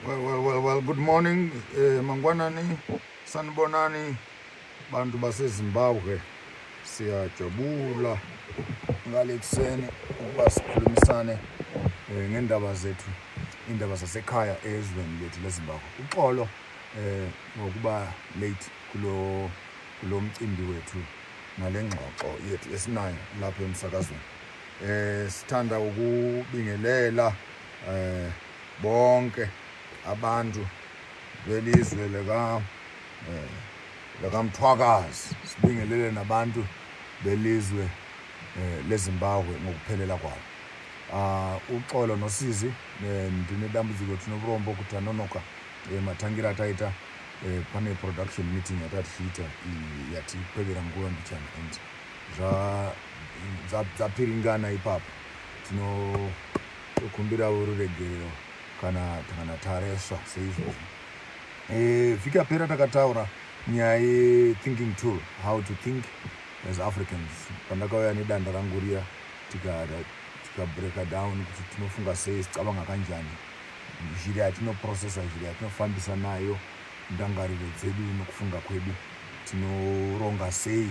Well, well, well, well, good morning, mangwanani, sanibonani, bantu baseZimbabwe. Siyajabula ngale kuseni ukuba sikhulumisane ngendaba zethu, indaba zasekhaya ezweni lethu leZimbabwe. Uxolo ngokuba late kulo mcimbi wethu nale ngxoxo yethu esinayo lapha emsakazweni. Sithanda ukubingelela bonke abantu belizwe likaMthwakazi, sibingelele nabantu belizwe leZimbabwe ngokuphelela kwalo. Uxolo nosizi, ndine dambudziko, tinovurombo kuti tanonoka matangira ataita. Pane production meeting yatatichiita yatikwevera nguva mbichana and dzapiringana ipapo. Tinokumbirawo ruregerero kana taresva seizvozvo. Vhiki yapera takataura nyaya yethinking tool, how to think as Africans, pandakauya nedanda rangu riya, tikabreaka down kuti tinofunga sei, sicabanga kanjani, njira yatinoprocessa, njira yatinofambisa nayo ndangariro dzedu nokufunga kwedu, tinoronga sei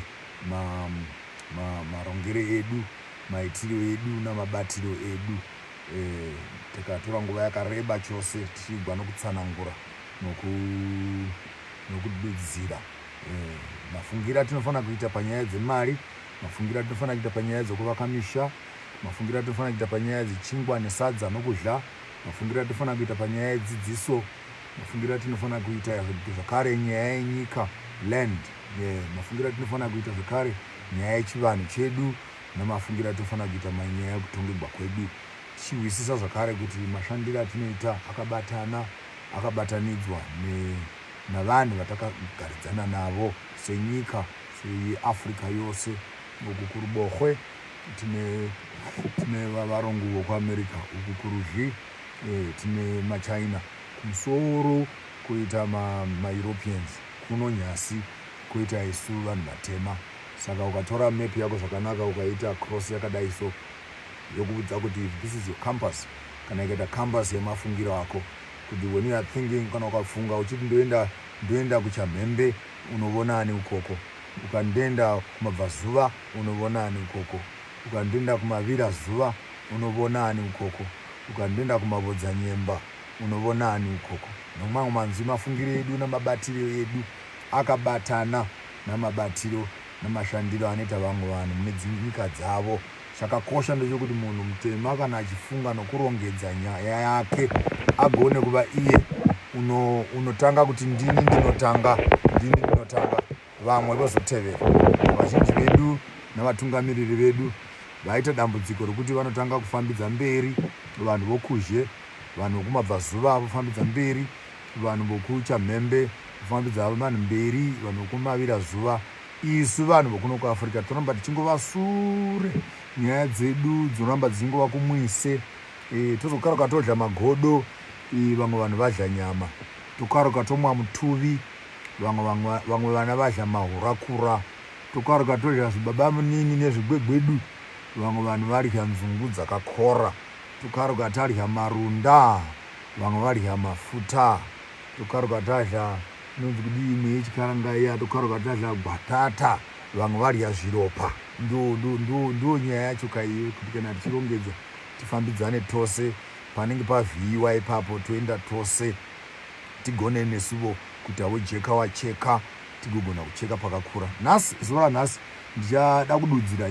marongero edu, maitiro edu namabatiro edu. Tikatora nguva yakareba chose tichigwa nokutsanangura nokududzira mafungiro atinofanira kuita panyaya dzemari, mafungiro atinofanira kuita panyaya dzokuvaka misha, mafungiro atinofanira kuita panyaya dzechingwa nesadza nokudya, mafungiro atinofanira kuita panyaya yedzidziso, mafungiro atinofanira kuita zvakare nyaya yenyika, land, mafungiro atinofanira kuita zvakare nyaya yechivanhu chedu, namafungiro atinofanira kuita manyaya yekutongegwa kwedu, tichihwisisa zvakare kuti mashandiro atinoita akabatana, akabatanidzwa navanhu vatakagaridzana navo senyika, seAfrica yose. Uku kurubohwe tine varungu vokuAmerica, uku kurudyi tine maChina, kumusoro kuita maEuropeans, kuno nyasi kuita isu vanhu vatema. Saka ukatora map yako zvakanaka, ukaita cross yakadai so, yokuudza kuti if this is your compass, kana ikaita compass yemafungiro ako, kuti when you are thinking, kana ukafunga uchiti ndoenda kuchamhembe, unovonani ukoko? Ukandoenda kumabvazuva, unovonani ukoko? Ukandoenda kumavira zuva, unovonani ukoko? Ukandoenda kumavodzanyemba, unovonani ukoko? Nomamwe manzwi, mafungiro edu namabatiro edu akabatana namabatiro namashandiro anoita vamwe vanhu mune dzinyika dzavo. Chakakosha ndechekuti munhu mutema kana achifunga nokurongedza nyaya yake, agone kuva iye unotanga kuti ndini ndinotanga, ndini ndinotanga, vamwe vozotevera. Vazhinji vedu navatungamiriri vedu vaita dambudziko rekuti vanotanga kufambidza mberi vanhu vokuzhe, vanhu vokumabvazuva vofambidza mberi vanhu vokuchamhembe, kufambidza vanhu mberi vanhu vokumavira zuva. Isu vanhu vokuno kuAfrica toramba tichingova sure, nyaya dzedu dzinoramba dzichingova kumwise. Tozokaruka todya magodo, vamwe vanhu vadya nyama, tokaruka tomwa mutuvi, vamwe vana vadya mahurakura, tokaruka todya zvibaba munini nezvigwegwedu, vamwe vanhu vadya nzungu dzakakora, tokaruka tadya marunda, vamwe vadya mafuta, tokaruka tadya inonzi kudii imwe yechikaranga iya, tokaruka tadya gwatata, vamwe vadya zviropa. Ndo nyaya yacho kaiyo, kuti kana tichirongedza tifambidzane tose, panenge pavhiyiwa ipapo toenda tose, tigone nesuvo kuitawo jeka wacheka, tigogona kucheka pakakura. Nhasi, zuva ranhasi, ndichada kududzira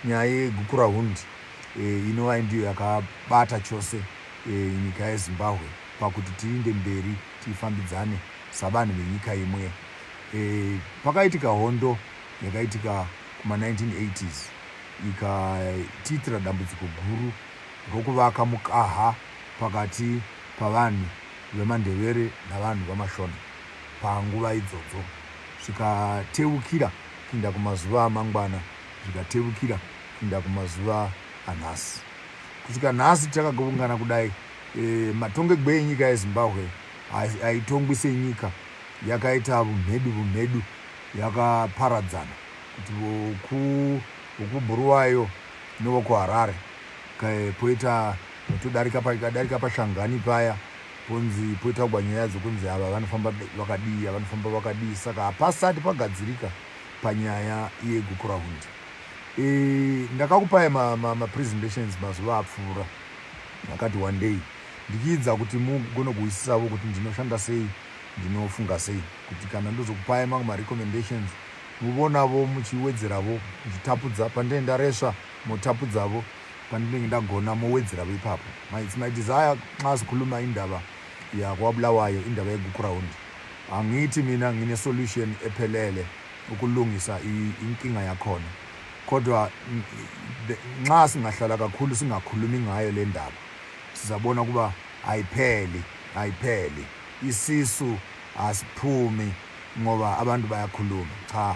nyaya yeGukurahundi, inova ndiyo yakabata chose nyika yeZimbabwe pakuti tiinde mberi, tifambidzane savanhu venyika imwe. Pakaitika hondo yakaitika kuma-1980s, ikatiitira dambudziko guru rokuvaka mukaha pakati pavanhu vemaNdevere navanhu vaMashona panguva idzodzo, zvikateukira kuinda kumazuva amangwana, zvikateukira kuinda kumazuva anhasi. Kusvika nhasi takagungana kudai, matongegwe enyika yeZimbabwe haitongwi senyika yakaita vumhedu vumhedu, yakaparadzana, kuti vokuBhuruwayo nevokuHarare, poita todarika padarika paShangani paya. Ponzi poitagwa nyaya dzokunzi ava vanofamba vakadii, ava vanofamba vakadii, saka hapasati pagadzirika panyaya yeGukurahundi. E, ndakakupai mapresentations ma, ma mazuva apfuura akati one day ndichiidza kuti mugone kuhwisisavo kuti ndinoshanda sei, ndinofunga sei, kuti kana ndozokupai mamwe marecommendations muvonavo muchiwedzeravo, muchitapudza pandinenge ndaresva motapudzavo, pandinenge ndagona mowedzeravo ipapo. It's my desire nxa sikhuluma indaba yakwaBulawayo, indaba yeGukurahundi, angithi mina ngine solution ephelele ukulungisa inkinga yakhona, kodwa nxa singahlala kakhulu singakhulumi ngayo le ndaba, sizabona ukuba ayipheli, ayipheli. Isisu asiphumi ngoba abantu bayakhuluma. Cha,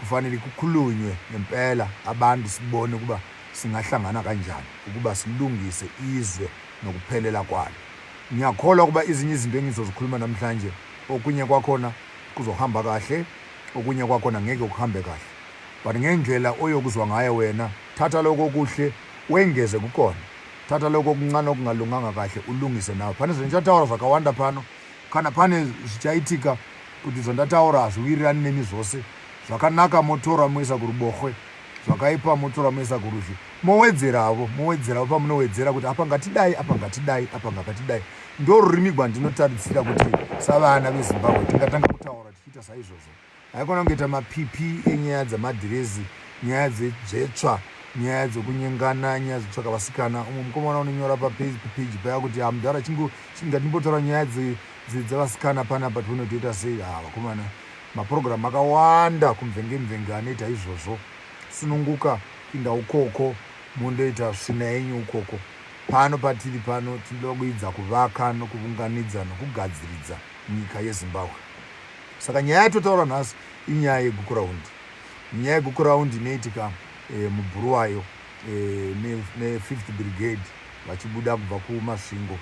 kufanele kukhulunywe ngempela, abantu sibone ukuba singahlangana kanjani ukuba silungise izwe nokuphelela kwalo. Ngiyakholwa ukuba ezinye izinto engizozikhuluma namhlanje, okunye kwakhona kuzohamba kahle, okunye kwakhona ngeke kuhambe kahle, but ngendlela oyokuzwa ngayo wena, thatha lokho okuhle wengeze kukona, thatha lokho okuncane okungalunganga kahle ulungise nawe. Pane zvandichataura zvakawanda pano, kana pane zvichaitika kuti zvandataura hazviwirirani nemi zvose, zvakanaka motora moisa kuruboshwe, zvakaipa motora moisa kurudyi, mowedzeravo, mowedzeravo pamunowedzera kuti apa ngatidai, apa ngatidai, apa ngakatidai. Ndo rurimi gwandinotarisira kuti savana veZimbabwe tingatanga kutaura tichiita saizvozvo. Haikona kungoita mapipi enyaya dzamadhirezi, nyaya dzedzvetsva, nyaya dzokunyengana, nyaya dzekutsvaka vasikana. Umwe mukomana unonyora papeji paya kuti hamudhara, ngatimbotaura nyaya dzevasikana panapa, tione toita sei. Ha, vakomana, mapurogiramu akawanda kumvenge mvenge anoita izvozvo. Sununguka pinda ukoko mondoita svina yenyu ukoko. Pano patiri pano tinoda kuidza kuvaka nokuvunganidza nokugadziridza nyika yeZimbabwe. Saka nyaya yatotaura nhasi inyaya yeGukurahundi. Nyaya yeGukurahundi inoitika muBhuruwayo ne5th Brigade vachibuda kubva kuMasvingo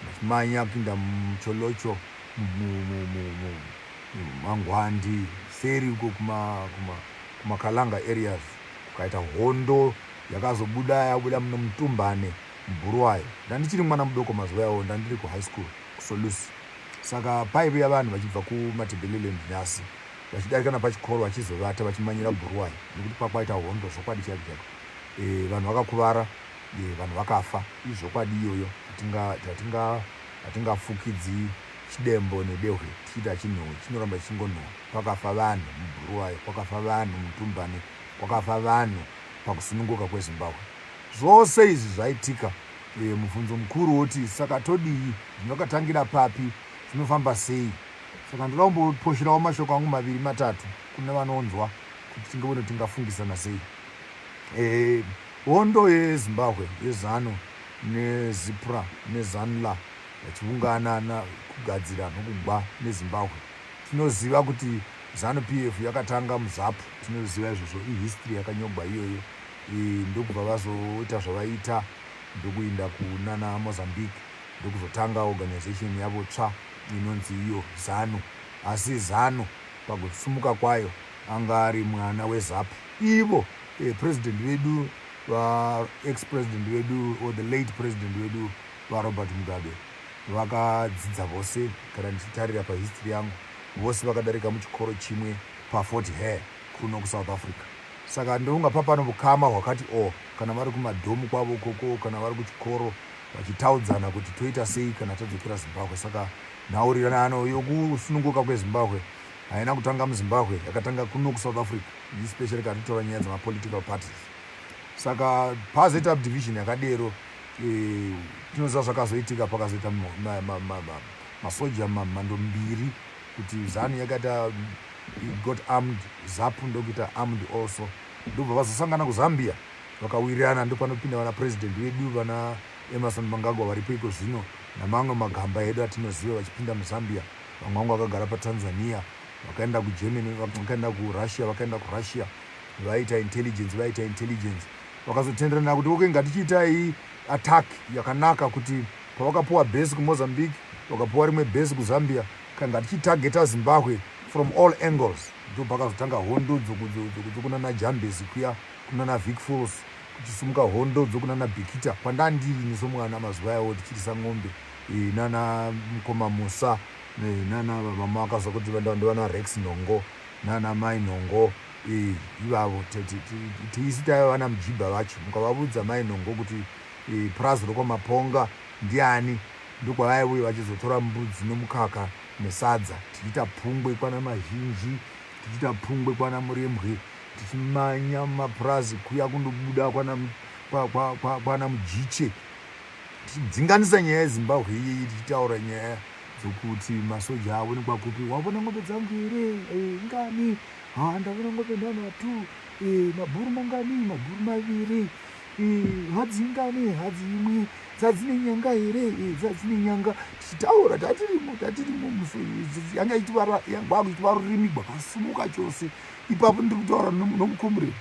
vachimanya kupinda muCholocho, Mangwandi, seri uko kumaKalanga areas, kukaita hondo yakazobuda yabuda muno muTumbane muBhuruwayo. Ndandichiri mwana mudoko mazuva iwawo, ndandiri kuhigh school kuSolusi. Saka paivuya vanhu vachibva kuMatabeleland nhasi vachidarika napachikoro vachizovata vachimanyira Bhuruwayo nekuti pakwaita hondo zvokwadi chaiko chaiko. Vanhu vakakuvara, vanhu vakafa, izvokwadi iyoyo. Hatingafukidzi chidembo nedehwe tichiti hachinhuhwi, chinoramba chichingonhuhwa. Pakafa vanhu muBhuruwayo, kwakafa vanhu muTumbane, kwakafa vanhu pakusununguka kweZimbabwe. Zvose izvi zvaitika, mubvunzo mukuru woti saka todii, zvinakatangira papi, zvinofamba sei? Saka ndoda kumboposherawo mashoko angu maviri matatu kune vanonzwa kuti tingaone tingafungisana sei. Hondo yeZimbabwe yeZANU neZIPRA neZANLA vachiungana kugadzira nokugwa neZimbabwe. Tinoziva kuti ZANU PF yakatanga muZAPU, tinoziva izvozvo, ihistory yakanyogwa iyoyo. Ndokubva vazoita zvavaita, ndokuinda kunana Mozambique, ndokuzotanga organization yavo tsva inonzi iyo ZANU. Asi ZANU pakusumuka kwayo anga ari mwana weZAPU. Ivo president vedu, va ex president vedu or the late president vedu vaRobert Mugabe, vakadzidza vose, kana ndichitarira pahistory yangu, vose vakadarika muchikoro chimwe paFort Hare kuno kuSouth Africa. Saka ndonga papano vukama hwakati o kana vari kumadhomu kwavo ukoko, kana vari kuchikoro vachitaudzana kuti toita sei kana tadzokera Zimbabwe. Saka nhaurirano yokusununguka kweZimbabwe haina kutanga muZimbabwe, yakatanga kuno kuSouth Africa, especially kana titora nyaya dzemapolitical parties. Saka pazoita division yakadero, tinoziva zvakazoitika, pakazoita masoja mhando mbiri, kuti ZANU yakaita got armed, ZAPU ndokuita armed also, ndobva vazosangana kuZambia vakawirirana. Ndopanopinda vana president vedu vana Emmerson Mnangagwa varipo iko zvino namamwe magamba edu atinoziva vachipinda muZambia. Vamwe vangu vakagara paTanzania, vakaenda kuGermany, vakaenda kuRussia, vakaenda kuRussia vaita intelligence, vaita intelligence, vakazotenderana kuti okay, ngatichiitai attack yakanaka, kuti pavakapuwa base kuMozambique, vakapuwa rimwe base kuZambia, ngatichitageta Zimbabwe from all angles. Ndo pakazotanga hondo dzokunana Jambezi kuya kunana Vic Falls, kuchisumuka hondo dzokunana Bikita kwandandiri nesomwana mazuva ayawo tichirisa ng'ombe. Nana mukoma Musa nana mama vakaza kuti ndovana Rex Nhongo nana mai Nhongo ivavo. Tisu taiva vana mujibha vacho. Mukavavudza mai Nhongo kuti purazi rokwaMaponga ndiani, ndokwavaivuye vachizotora mbudzi nomukaka nesadza, tichiita pungwe kwana Mazhinji, tichiita pungwe kwana Murembwe, tichimanya mumapurazi kuya kundobuda kwana, kwa, kwa, kwa, kwana Mujiche, tichidzinganisa nyaya yeZimbabwe iyeyi, tichitaura nyaya dzokuti masoja aonekwa kupi. Wavona ng'ombe dzangu here? Ngani? Ha, ndavona ng'ombe nhanhatu. Mabhuru mangani? Mabhuru maviri. Hadzi ingani? Hadzi imwe. Dzadzine nyanga here? Dzadzine nyanga. Tichitaura tatirimo, tatirimo yanga ichitiva rurimi gwakasumuka chose. Ipapo ndiri kutaura nomucomrade,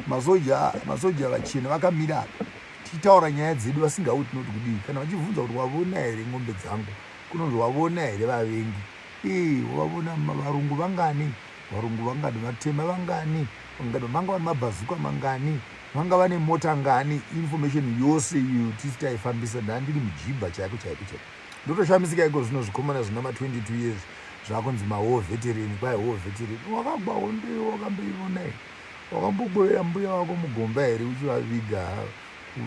masoja, masoja vachena vakamira apa, tichitaura nyaya dzedu, vasingawi tinoti kudii. Kana vachibvunza kuti wavona here ng'ombe dzangu, kunonzi wavona here vavengi? Ee, wavona varungu vangani? Varungu vangani? Vatema vangani? Vanga vane mabhazuka mangani? Vanga vane mota ngani? Information yose iyo tisi taifambisa. Ndandiri mujibha chaiko chaiko chaiko. Ndotoshamisika iko zvino zvikomana zvina ma22 years zvakunzi mawar veteran. Kwai war veteran, wakagwa hondo iwe wakamboiona here? Wakambogovera mbuya wako mugomba here uchivaviga?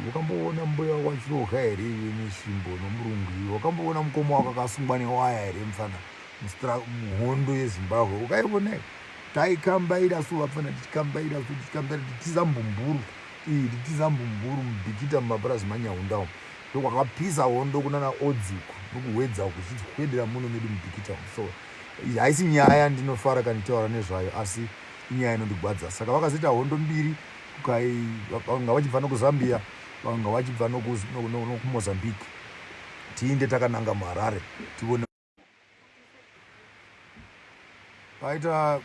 Wakamboona mbuya wako achirohwa here iwe nesvimbo nomurungu iwe? Wakamboona mukoma wako akasungwa newaya here, mufana, muhondo yeZimbabwe? Ukaiona here? Taikambaira so vapfana, tichikambaira so, tichikambaira, tichitiza mbumburu iyi, tichitiza mbumburu muBhikita, mumapurazi maNyahunda umu. Ndokwakapisa hondo kunana Odzi uku nokuHwedza uku, zvichihwedera muno medu muBhikita umu. So haisi nyaya ndinofara kana ndichitaura nezvayo, asi inyaya inondigwadza. Saka vakazoita hondo mbiri, vanga vachibva nokuZambia, vanga vachibva nokuMozambique. Tiinde takananga muHarare, tivone paita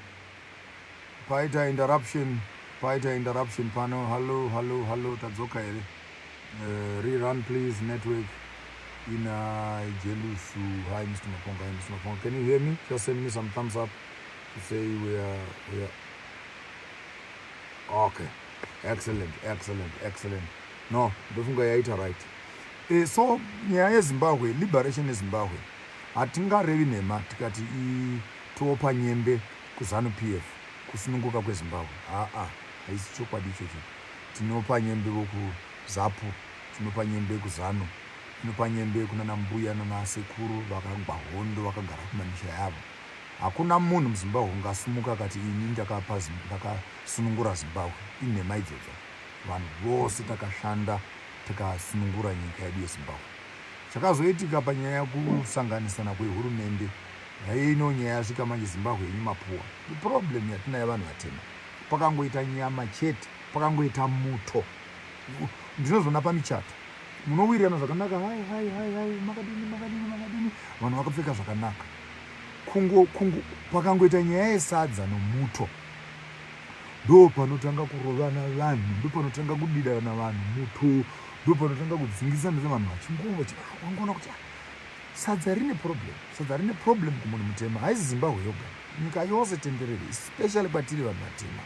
paita interruption, paita interruption pano. Hallo, hallo, hallo, tadzoka here? Rerun please, network ina jelusu. Hi Mr Maponga, hi Mr Maponga, can you hear me? Just send me some thumbs up to say we are okay. Excellent, excellent, excellent. No, ndofunga yaita right. So nyaya yeZimbabwe, liberation yeZimbabwe, hatingarevi nhema tikati topa nyembe kuZANU PF kusununguka kweZimbabwe. Aa, haisi chokwadi ichocho. Tinopa nyembe vokuZAPU, tinopa nyembe kuZANU, tinopa nyembe kunana mbuya nanasekuru vakagwa hondo vakagara kumamisha yavo. Hakuna munhu muZimbabwe ungasumuka akati ini ndakasunungura Zimbabwe. Inhema idzodzo. Vanhu vose takashanda tikasunungura nyika yedu yeZimbabwe. Chakazoitika panyaya yekusanganisana kwehurumende ino, nyaya yasvika manje Zimbabwe yenyu mapuwa. Problem yatinayo vanhu vatema, pakangoita nyama chete, pakangoita muto. Ndinozvona pamichato, munowirirana zvakanaka, hai hai hai hai, makadini, makadini, makadini, vanhu vakapfeka zvakanaka. Kungo kungo pakangoita nyaya yesadza nomuto, ndo panotanga kurovana vanhu, ndo panotanga kudirana vanhu muto, ndo panotanga kudzingisana vanhu vachingova wangoona kuti sadza rine problem, sadza rine problem kumunhu mutema. Haisi Zimbabwe yoga, nyika yose tenderere, especially kwatiri vanhu vatema.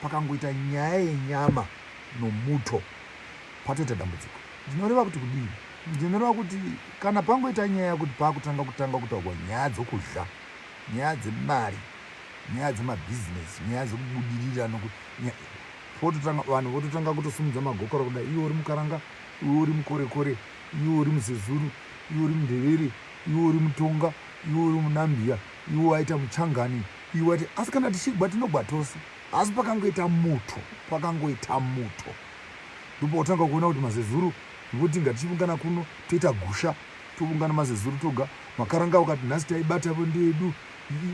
Pakangoita nyaya yenyama nomuto, patoita dambudziko. Ndinoreva kuti kudii? Ndinoreva kuti kana pangoita nyaya yekuti paakutanga kutanga kutaurwa nyaya dzokudya, nyaya dzemari, nyaya dzemabhizinesi, nyaya dzekubudirira, pototanga vanhu vototanga kutosimudza magokora kudai. Iwe uri muKaranga, iwe uri muKorekore, iwe uri muZezuru, iwe uri muNdevere, iwe uri muTonga, iwe uri muNambia, iwe waita muChangani, iwe waita. Asi kana tichigwa, tinogwa tose. Asi pakangoita muto, pakangoita muto, ndopotanga kuona kuti maZezuru voti ngatichiungana kuno toita gusha, toungana maZezuru toga. Makaranga ukati nhasi taibata ndeedu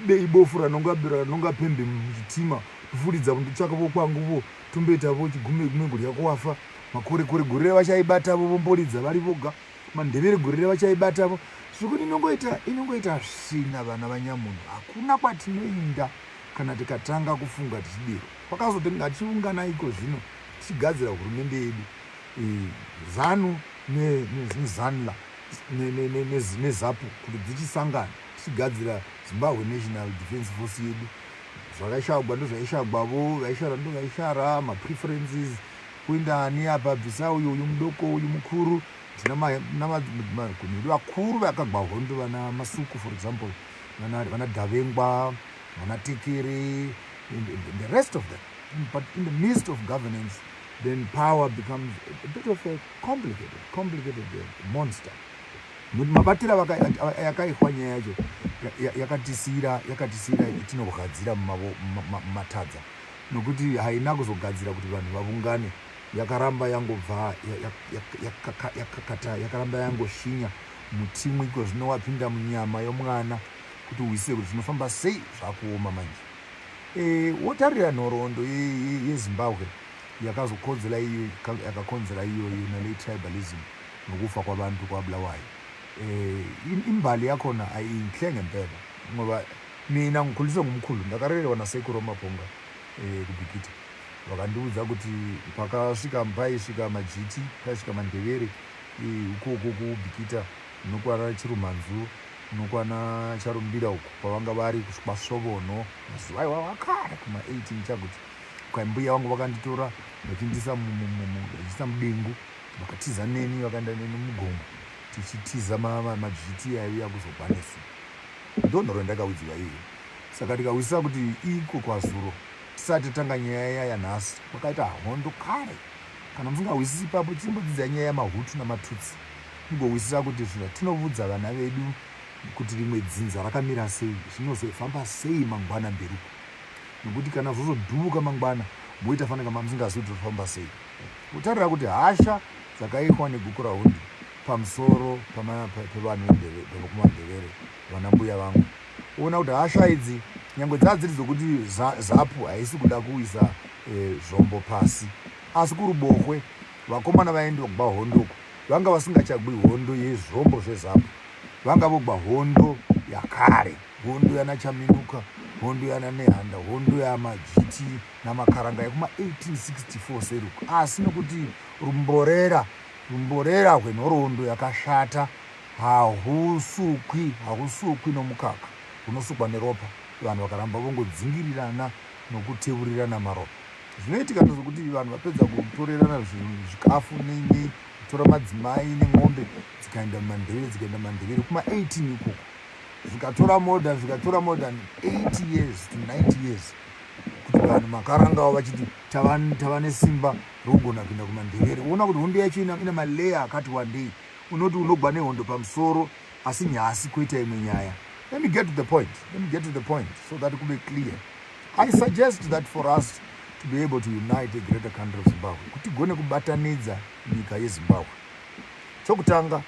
ibe ibofu ranonga ranonga pembe muchitima, kufuridza kundotsvaka vokwangu vo tomboita vo chigume gume kudya kuwafa. Makorekore gore vachaibatavo vomboridza vari voga. Mandevere gore vachaibatavo. Zvekuti inongoita inongoita svina vana vanyamunhu. Hakuna kwatinoinda kana tikatanga kufunga tichidero. Kwakazoti ngatichiungana iko zvino tichigadzira hurumende yedu, ZANU neZANLA neZAPU kuti dzichisangana, tichigadzira Zimbabwe National Defence Force yedu. Zvakaishagwa ndozvaishagwavo, vaishara ndovaishara, mapreferences. Poinda ani apa, bvisa uyu, uyu mudoko, uyu mukuru. Tina magunedu vakuru vakagwa hondo, vana Masuku, for example, vana Davengwa, vana Tekere and the rest of them. But in the midst of governance, then power becomes a bit of a complicated monster, nokuti mabatiro yakaihwa nyaya yacho yakatisiyira itinorwadzira mumatadza, nokuti haina kuzogadzira kuti vanhu vavungane. Yakaramba yangobva yakakata, yakaramba yangoshinya mutimwi. Iko zvino wapinda munyama yomwana, kuti uwisise kuti zvinofamba sei, zvakuoma manje. Wotarira nhoroondo yeZimbabwe yakazokonzera iyo, yakakonzera iyoyo nale tribalism nokufa kwabantu kwaBulawayo. Imbali yakhona ayinhle ngempela, ngoba mina ngikhuliswe ngumkhulu, ndakarerwa nasekuru Maponga kuBhikita. Vakandiudza kuti pakasvika, paisvika majiti, paisvika maNdevere ukoko kuBhikita, nokwana Chirumhanzu, nokwana Charumbira, uku kwavanga vari kusvikwa Svovono mazuva iwawo akare kuma18 chakuti kwambuya vangu. Vakanditora vachindisa mudengu, vakatiza neni, vakaenda neni mugomo, tichitiza majiti aiuya kuzobva nesu. Ndo nhoro yandakawidzirwa iyoyo. Saka tikawisisa kuti iko kwazuro, tisati tatanga nyaya yanhasi, kwakaita hondo kare. Kana musingawisisi ipapo, chimbodzidza nyaya yamaHutu namaTutsi, mugowisisa kuti zvatinovudza vana vedu kuti rimwe dzinza rakamira sei, zvinozofamba sei mangwana mberuko, nokuti kana zvozodhuvuka mangwana, moita fanika mamusingazivi kuti zvofamba sei. Kutarira kuti hasha dzakaihwa neGukurahundi pamusoro pevanhu vekumaNdevere, vana mbuya vangu, ona kuti hasha idzi nyange dzaa dziri dzokuti ZAPU haisi kuda kuisa zvombo pasi, asi kurubohwe vakomana vaendogwa hondoko vanga vasingachagwi hondo yezvombo zveZAPU, vanga vogwa hondo yakare, hondo yana Chaminuka, hondo yana Nehanda, hondo yamajiti namakaranga yekuma1864 seruku. Asi nokuti rumborera hwenhoroondo yakashata hahusukwi, hahusukwi nomukaka, hunosukwa neropa. Vanhu vakaramba vongodzingirirana nokuteurirana maropa. Zvinoitika ndezvokuti vanhu vapedza kutorerana zvikafu nei, kutora madzimai nemombe, dzikaenda mumaNdevere, dzikaenda mumaNdevere kuma18 ikoko, zvikatora more than 80 years to 90 years kuti vanhu makarangawo vachiti tava nesimba rokugona kuenda kumaNdevere. Uona kuti hondo yacho ina maleya akati wandei. Unoti unogwa nehondo pamusoro, asi nhasi kuita imwe nyaya. Let me get to the point, let me get to the point so that kube clear. I suggest that for us to be able to unite a greater country of Zimbabwe, kuti tigone kubatanidza nyika yeZimbabwe, chokutanga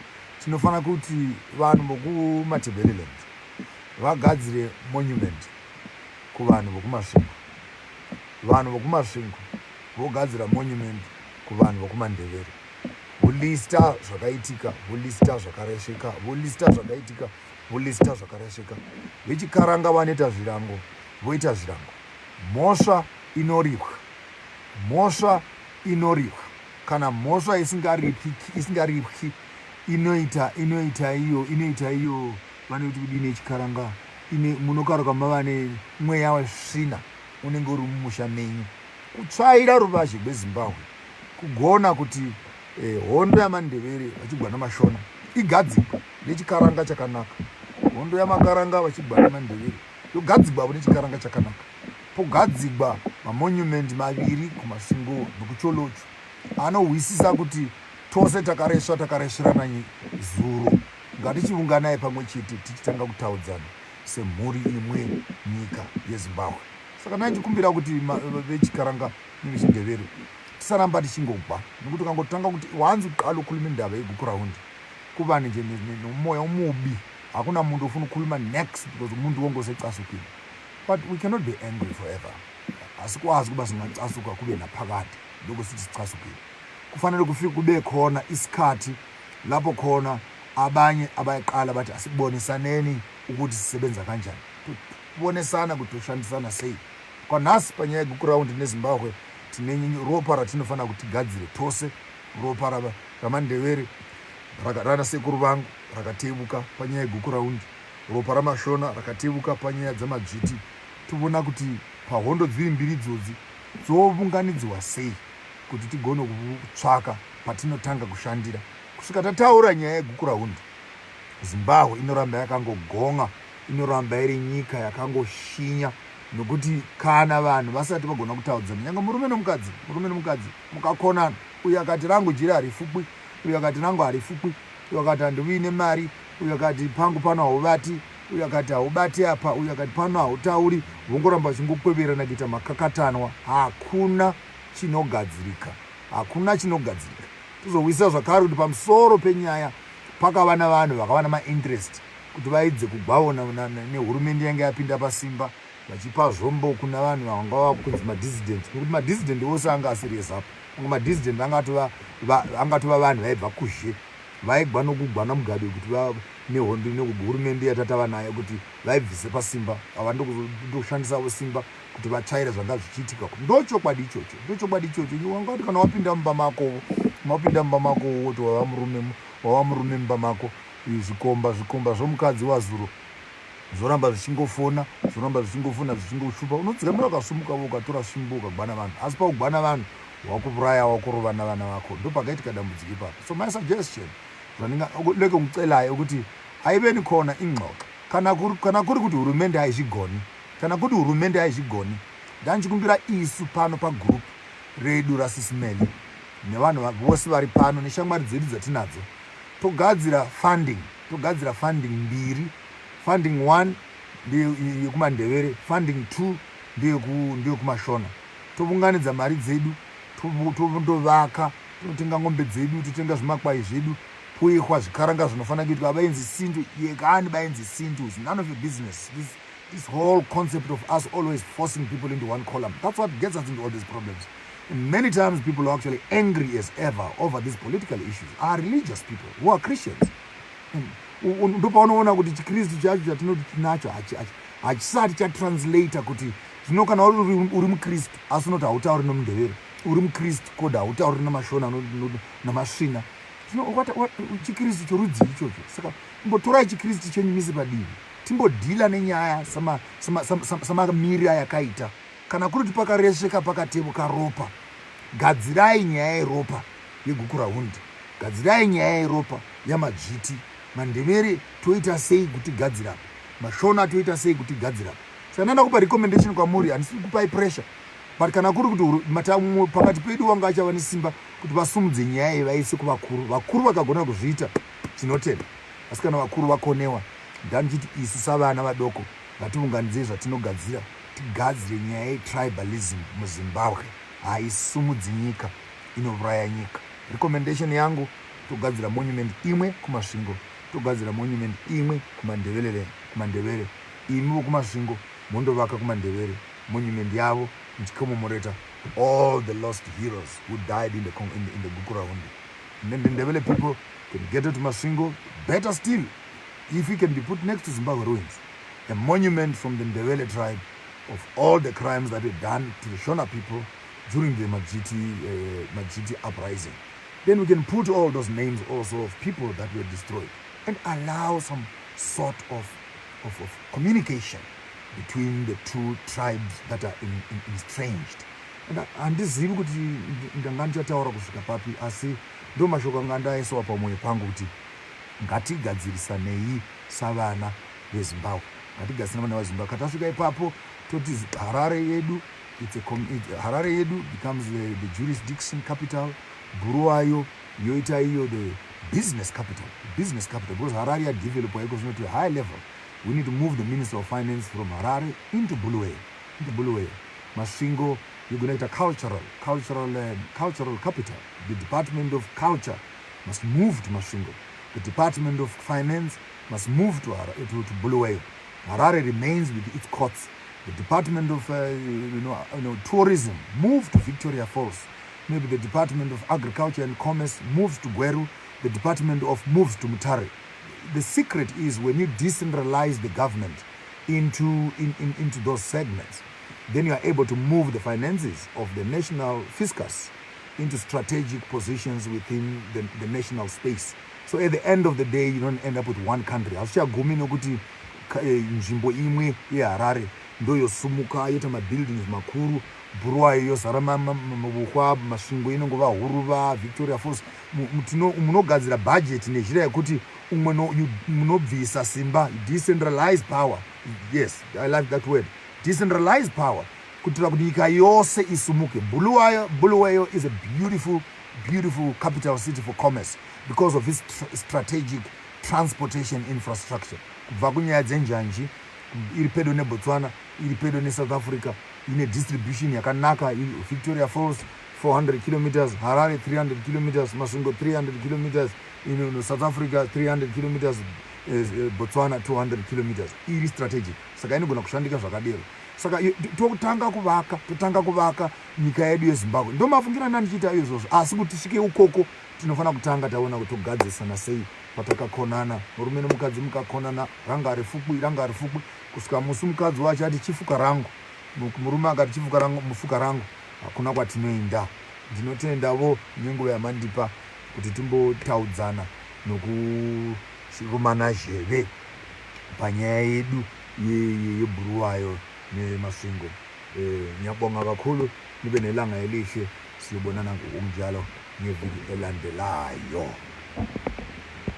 tinofanira kuti vanhu vokuMatebeleland vagadzire monument kuvanhu vokuMasvingo, vanhu vokuMasvingo vogadzira monument kuvanhu vokumaNdevere, volista zvakaitika, volista zvakaresveka, volista zvakaitika, volista zvakaresveka. Vechikaranga vanoita zvirango, voita zvirango. Mhosva inoripwa, mhosva inoripwa. Kana mhosva isingaripwi, inoita iyo vanoti kudini yechikaranga, munokaruka mava nemweya wesvina unenge uri mumusha menyu. Kutsvaira ruvazhe rweZimbabwe, kugona kuti hondo yamaNdevere vachigwa naMashona igadzikwe nechikaranga chakanaka, hondo yamakaranga vachigwa namaNdevere yogadzigwavo nechikaranga chakanaka, pogadzigwa mamonument maviri kuMasvingo nokuTsholotsho anohwisisa kuti tose takaresva, takaresverana zuro, ngatichiunganai pamwe chete tichitanga kutaudzana semhuri imwe, nyika yeZimbabwe. Saka ndaichikumbira kuti vechikaranga nevechindevere tisaramba tichingogwa, nekuti ukangotanga kuti wanzi uqala ukhuluma indaba yeGukurahundi, kuba nje nomoya omubi, hakuna muntu ofuna ukukhuluma next because umuntu wonke usecasukile. But we cannot be angry forever. Asikwazi kuba singacasuka kube naphakade lokho sithi sicasukile. Kufanele kufike kube khona isikhathi lapho khona abanye abayaqala bathi asibonisaneni ukuthi sisebenza kanjani, kubonesana kuti toshandisana sei. Kwanhasi panyaya yeGukurahundi neZimbabwe, tine ropa ratinofanira kuti tigadzire tose, ropa ramaNdevere rana sekuru vangu rakatevuka panyaya yeGukurahundi, ropa raMashona rakatevuka panyaya dzamadzviti. Toona kuti pahondo dziri mbiri idzodzi dzovunganidziwa sei. Kuti tigone kutsvaka patinotanga kushandira kusvika tataura nyaya yeGukurahundi, Zimbabwe inoramba yakangogon'a, inoramba iri nyika yakangoshinya, nokuti kana vanhu vasati vagona kutaudzana, nyange murume nomukadzi, murume nomukadzi mukakonana, uyo akati rangu jira harifukwi, uyo akati rangu harifukwi, uyo akati handiuyi nemari, uyo akati pangu pano hauvati, uyo akati haubati apa, uyo akati pano hautauri, vongoramba vachingokweverana kuita makakatanwa. Hakuna chinogadzirika, hakuna chinogadzirika. Tozowisa zvakare kuti pamusoro penyaya pakava navanhu vakava namainterest kuti vaidze kugwawo nehurumende yange yapinda pasimba, vachipa zvombo kuna vanhu vanga vakunzi madissident, nekuti madissident ose anga asiri eZAPU. Anga madissident angatova vanhu vaibva kuzhe, vaigwa nokugwa naMugabe kuti nehondo nehurumende yatatava nayo kuti vaibvise pasimba. Ava ndokushandisavo simba kuti vatsvaire zvanga zvichiitika. Ndo chokwadi ichocho, ndo chokwadi ichocho. Wanga kuti kana wapinda mumba mako, wapinda mumba mako, woti wava murume, wava murume mumba mako, zvikomba, zvikomba zvomukadzi wazuro zvoramba zvichingofona, zvoramba zvichingofona, zvichingoshupa. Unodzikamira, ukasumukavo, ukatora svimbo, ukagwana vanhu, asi paugwana vanhu wakuuraya, wakurova navana vako. Ndo pakaitika dambudziko ipapo. So my suggestion, leke ngicelayo ukuthi ayibeni khona ingxoxo. Kana kuri kuti hurumende haizvigoni, kana kuti hurumende haizvigoni, ndanchikumbira isu pano pagroup redu raSisimeli nevanhu vose vari pano neshamwari dzedu dzatinadzo, togadzira funding, togadzira funding mbiri. Funding one ndeyekumaNdevere, funding two ndeyekumaShona. Tounganidza mari dzedu, tondovaka, tonotenga ng'ombe dzedu, totenga zvimakwai zvedu, poihwa zvikaranga zvinofanira kuitwa. Baenzi sintu yekani, baenzi sintu. It's none of your business. This whole concept of us always forcing people into one column, that's what gets us into all these problems. And many times people are actually angry as ever over these political issues are religious people who are Christians. Ndopaunoona kuti chiKristu chacho chatinoti tinacho hachisati chatranslata kuti zvino kana uri muKristu asi unoti hautauri nomuNdevere, uri muKristu kodha hautauri namaShona namasvina, zvino chiKristu chorudzii ichocho? Saka imbotorai chiKristu chenyu mise padivi, timbodeala nenyaya samamiriro ayakaita. Kana kuri kuti pakaresveka, pakatevuka ropa, gadzirai nyaya yeropa yeGukurahundi, gadzirai nyaya yeropa yaMadzviti. MaNdevere toita sei kuti gadzirapo? MaShona toita sei kuti gadzirapo? Saka ndanda kupa recommendation kwamuri, handisi kupai pressure, but kana kuri kuti pakati pedu wanga achava nesimba kuti vasumudze nyaya iyi, vaise kuvakuru, vakuru vakagona kuzviita, tinotenda. Asi kana vakuru vakonewa, ndandichiti isu savana vadoko ngatiunganidzei zvatinogadzira, tigadzire nyaya yetribalism muZimbabwe. Haisumudzi nyika, inouraya nyika. Recommendation yangu, togadzira monument imwe kuMasvingo, togadzira monument imwe kumaNdevere. KumaNdevere, imi vokuMasvingo mondovaka kumaNdevere monument yavo, muchicommemorata all the lost heroes who died in the Gukurahundi. And then the Ndebele people can get it to Masvingo. Better still, if it can be put next to Zimbabwe ruins, a monument from the Ndebele tribe of all the crimes that were done to the Shona people during the Majiti uprising. Then we can put all those names also of people that were destroyed and allow some sort of communication between the two tribes that are estranged. And handizivi kuti ndanga ndichataura kusvika papi, asi ndo mashoko anga ndaisawa pamwoyo pangu kuti ngatigadzirisanei savana veZimbabwe, ngatigadzirisane vana veZimbabwe. Katasvika ipapo, toti Harare yedu, Harare yedu becomes the jurisdiction capital, Bulawayo yoita iyo the business capital, business capital, because Harare yadevelopwa iko zvino to a high level. We need to move the Minister of Finance from Harare into Bulawayo, into Bulawayo. Masvingo you're going to cultural capital. The Department of Culture must move to Masvingo. The Department of Finance must move to Bulawayo. Harare remains with its courts. The Department of Tourism move to Victoria Falls. Maybe the Department of Agriculture and Commerce moves to Gweru. The Department of moves to Mutare. The secret is when you decentralize the government into those segments, then you are able to move the finances of the national fiscus into strategic positions within the national space. So at the end of the day, you don't end up with one country. Hazvichagumi nokuti nzvimbo imwe yeHarare. Ndoyosumuka yoita mabuildings makuru. Bhuruwayo yozara mabuhwa, Masvingo inongova huruva, Victoria Falls. Munogadzira budget nezhira yekuti umwe munobvisa simba, decentralize power. Yes, I like that word, decentralize power, kuitira kuti nyika yose isumuke. Bulawayo is a beautiful, beautiful capital city for commerce because of its strategic transportation infrastructure. Kubva kunyaya dzenjanji, iri pedo neBotswana, iri pedo neSouth Africa, ine distribution yakanaka. Victoria Falls 400 kilometers, Harare 300 kilometers, Masvingo 300 kilometers, South Africa 300 kilometers, Botswana 200 kilometers. Iri strategic, saka inogona kushandika zvakadero. Saka totanga kuvaka, totanga kuvaka nyika yedu yeZimbabwe. Ndo mafungiro andandichiita izvozvo. Asi kuti tisvike ukoko, tinofanira kutanga taona kuti togadzisana sei patakakonana. Murume nemukadzi mukakonana, ranga rifukwi, ranga rifukwi, kusvika musi mukadzi wacho ati, "Chifuka rangu," murume akati, "Chifuka rangu, mufuka rangu," hakuna kwatinoenda. Ndinotendavo nenguva yamandipa kuti timbotaudzana nokurumana zheve panyaya yedu yeBhuruwayo neMasvingo. Ngiyabonga kakhulu, nibe nelanga elihle. Siyobonana ngokunjalo ngeviki elandelayo.